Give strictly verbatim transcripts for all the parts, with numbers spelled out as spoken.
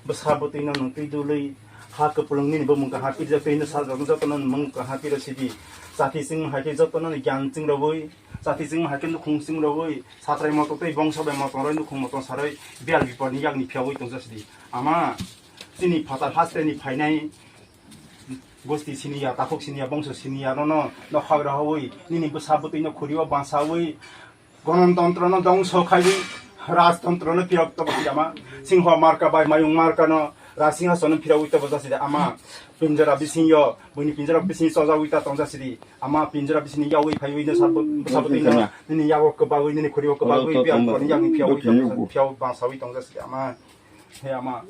Bwsa bwtwi no nwng twi dului ha kwplwng nini bumung kaham pirjak twi no sajak joto no nwng mung kaham piro sidi. Chati chwng hai khe joto no gyan chwng rwui, chati chwng hai khe nukhung chwng rwui, satrai moto tei bongso bai moto roi nukhung moto saroi biyal bipor ni yak ni phiyaui tongja sidi. Ama chini phatar haste ni phainai gosti siniya, takhuk siniya, bongso siniya, nono nokhak rahaui, nini bwsa bwtwi no khuri o bansaui, gonontantro no dongso khaiwi, rajtantro no phirok tobo sidi ama. Singho marka bai mayung marka no rajsinghason no phiraui tobo jasidi ama. Pinjara bising yo, buini pinjara bising chojagwi ta tongja sidi ama. Pinjara bising yaui phaiwi no sabo, bwsa bwtwi no nini yago kwbagwi, nini khuri o kwbagwi, biyal bipor ni yak ni phiyaui tongja, phiyao bansaui tongja sidi ama. He ama,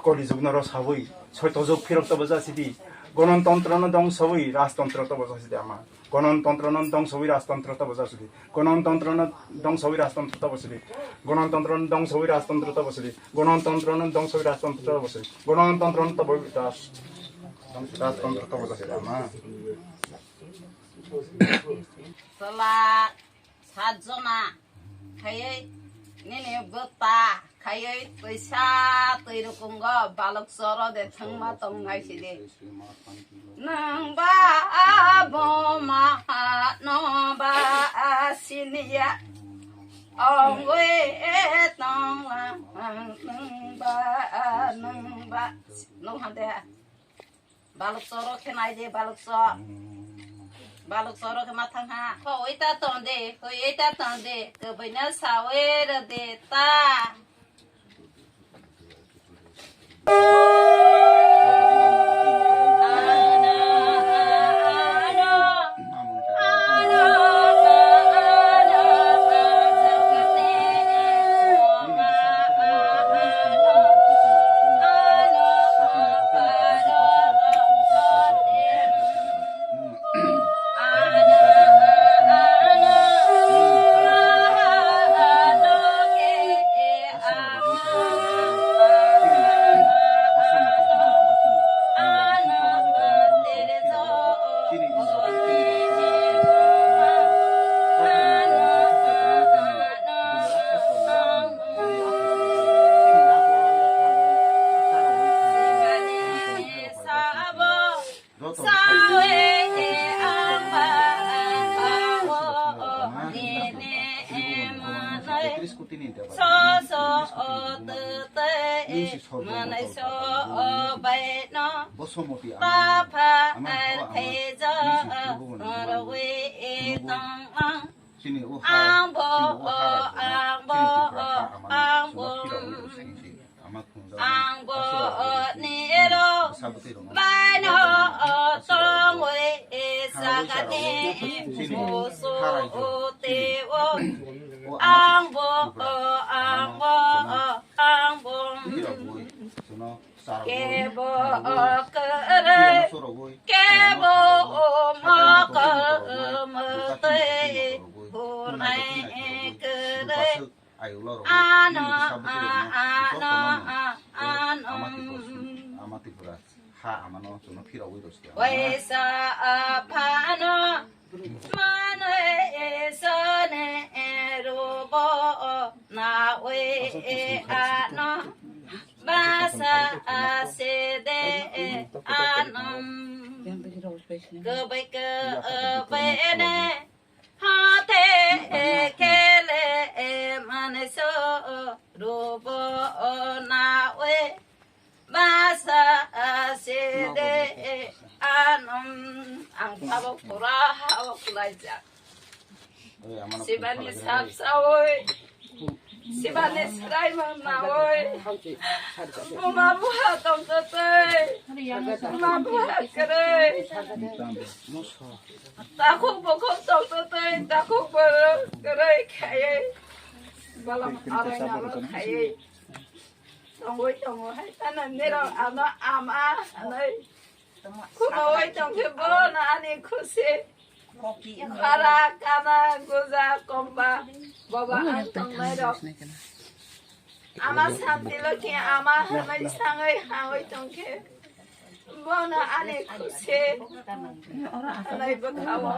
Koli jugno rw sawi, soito jug phirok tobo jasidi, gonontantro no dongsowi rajtantro tobo jasidi ama, gonontantro no dongsowi rajtantro tobo jasidi, gonontantro no dongsowi rajtantro tobo sidi, gonontantro no dongsowi rajtantro tobo sidi, gonontantro no dongsowi rajtantro tobo sidi, gonontantro no tobo ras-, rajtantro tobo jasidi ama. Tola sajona. Khaiwi nini bwta khaiwi twisa twi rukungo balok choro de thangma tongnai sidi. Nwng ba abo ma no ba siniya. Ongwi tonglang nwng ba nwng ba. Nwng hande. Balok choro khe nai de, balok cho. Balok choro khe ma thang ha. Hoi ta ton de, hoi ta ton de. Kwbui no sawi rw de ta. Bo somoti ama, ama horo ama, nisi kibo wani bo wani. Chini o ha, chini o ha bai jora, chini Tripura ha ama no, chwngno phirogwi rw sini se. Ama khungjak ni aswk rok ni bwsa bwtwi rok no. Chini ha raijak, chini ha raijak, chini o ama Tripura ha ama no, chwngno phirogwi, chwngno Kebo kwrwi, kebo omo kwmwtwi hunai kwrwi. Ano, ano, ano. Waisa aphano manwi sone rubo nawi ano. Basa asede anam kwbai kwbai ne hate kele manso rubo nawi basa asede anam ang tabo pura hao kulaijak. Sibani sapsawi. Sibani srai mangnawi. Buma buha tongtotwi. Buma buha kwrwi. Takhuk bukhuk tongtotwi. Takhuk borok kwrwi khaiwi. Balam arang arang khaiwi. Tongwi tongo hai. Tana nirok ano ama hanwi. Khumui tongkhe bono ani khusi. Khara kana guja komba baba ang tongnai rok. Ama santi loki ama hwnwi sangwi hangwi tongkhe bono ani khusi. Hwnwi bwkhao.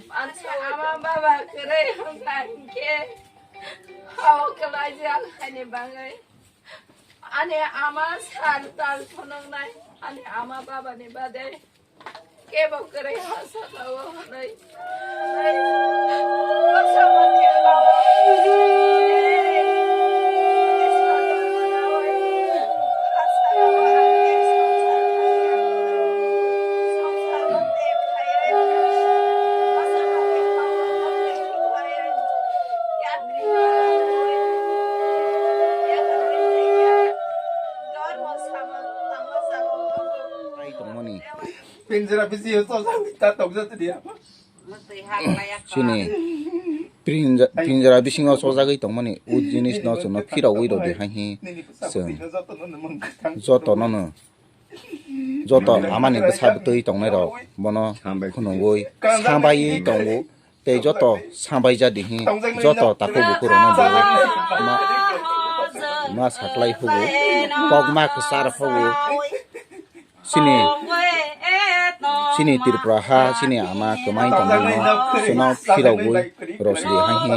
Mansa ama baba kwrwi hwnkha hinkhe hao kwlaijak haini bagwi. Ani ama sal tal phunuknai, ani ama babani bade kebo kwrwi ha sakao hwnwi. Ai tongmani. Pinjra bisi yo sosa ta tokja tidi apa? Chini pinja-, pinjra bisingo sojagwi tongmani o jinisno chwngno phirogwi rwdi hai hi chwng jotono no, joto amani bwsa bwtwi tongnairok bono phunugwi sambaiwi tongo. Tei joto sambai jadi hi joto takhuk bukhurokno bo ma, ma saklai hugo, kok ma kwchar hugo. Chini, chini Tripura ha, chini ama kwmai tongmano chwngno phirogwi rwsidi hai hi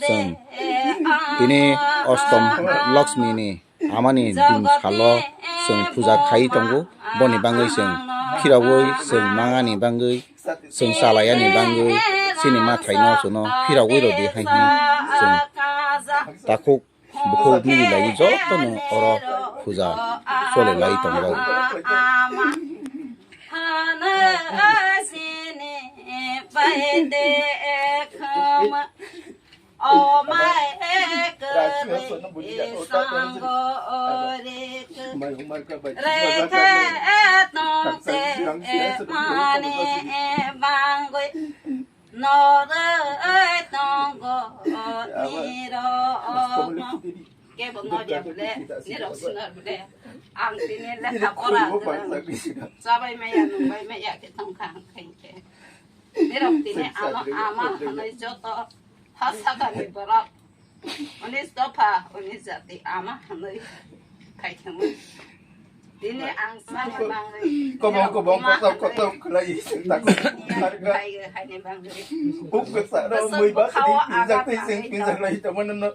chwng tini Ostom Lakshmi ni amani din salo chwng puja khai tongo, boni bangwi chwng phirogwi chwng mangani bangwi chwng chalayani bangwi chini mathaino chwngno phirogwi rwdi hai hi chwng takhuk bukhuk mili lai jotono oro puja chole lai tongo. Noroi tongo nirok. Kebo noria bole, nirok sinor bole. Ang tini lekha pora chabai maya, nungbai maya khe tongkha ang khain khe. Nirok tini ama, ama hanai joto ha sakani borok. Unis dopha, unis jati ama hanai khai thangwi. Tini ang sani bangwi. Kobong kobong kotor kotor khlai sing tak. Hai hai ni bangwi. Buk kesa ro mui ba sini pinjak tei sing pinjak lai to mana no.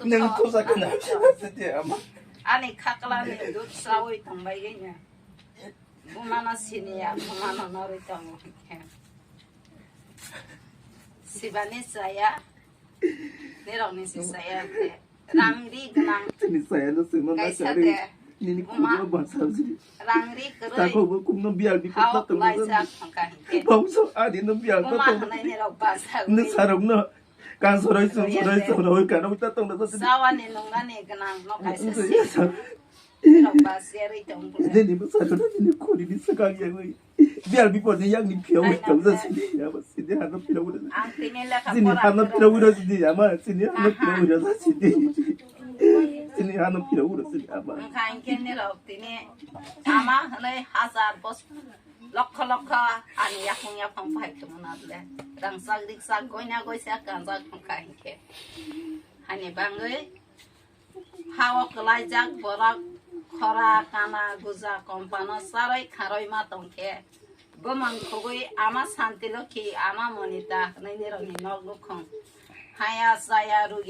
Neng to sa kana sini ama. Ani khakla ni dut sawi tongbai ganya. Bumana sini ya, bumana nori tong. Sibani saya. Nirok ni si saya. Rang ri gwnang. Chini saya no singno na kaisa kari. De. Nini buma. Kuno basa sini. Rang ri kwrwi. Tako bo kumno bial bi kota to. Hao laisa thangka hinke. Bangso adi no bial to. Buma hanai nirok basa. Ni sarok no. Kan sorai so sorai so roi kan ta tong da. Sawani nungnani gwnang no kaisa si. Nirok basa ri tong. Nini basa no nini khuri ni sakang yang oi. Bial bipor ni yang ni phiya wi tong da sini ya bas sini hano phiya wi. Ang tini lekha pora. Sini hano phiya wi sini ama sini hano phiya wi sini. Sini hano phiya wi sini ama. Ang khain ken ni rok tini ama hwnwi hajar bos lokho lokho ani yakung yaphang phai khumuna le. Rang sak rik sak goina goisa kanjak thang khain ke. Hani bangwi hao kwlaijak borok khora kana guja kompano charwi kharwi ma tongkhe, bumung khugwi ama Santi Lokhi, ama Monita hwnwi nirokni nok nukhung haya chaya rugi.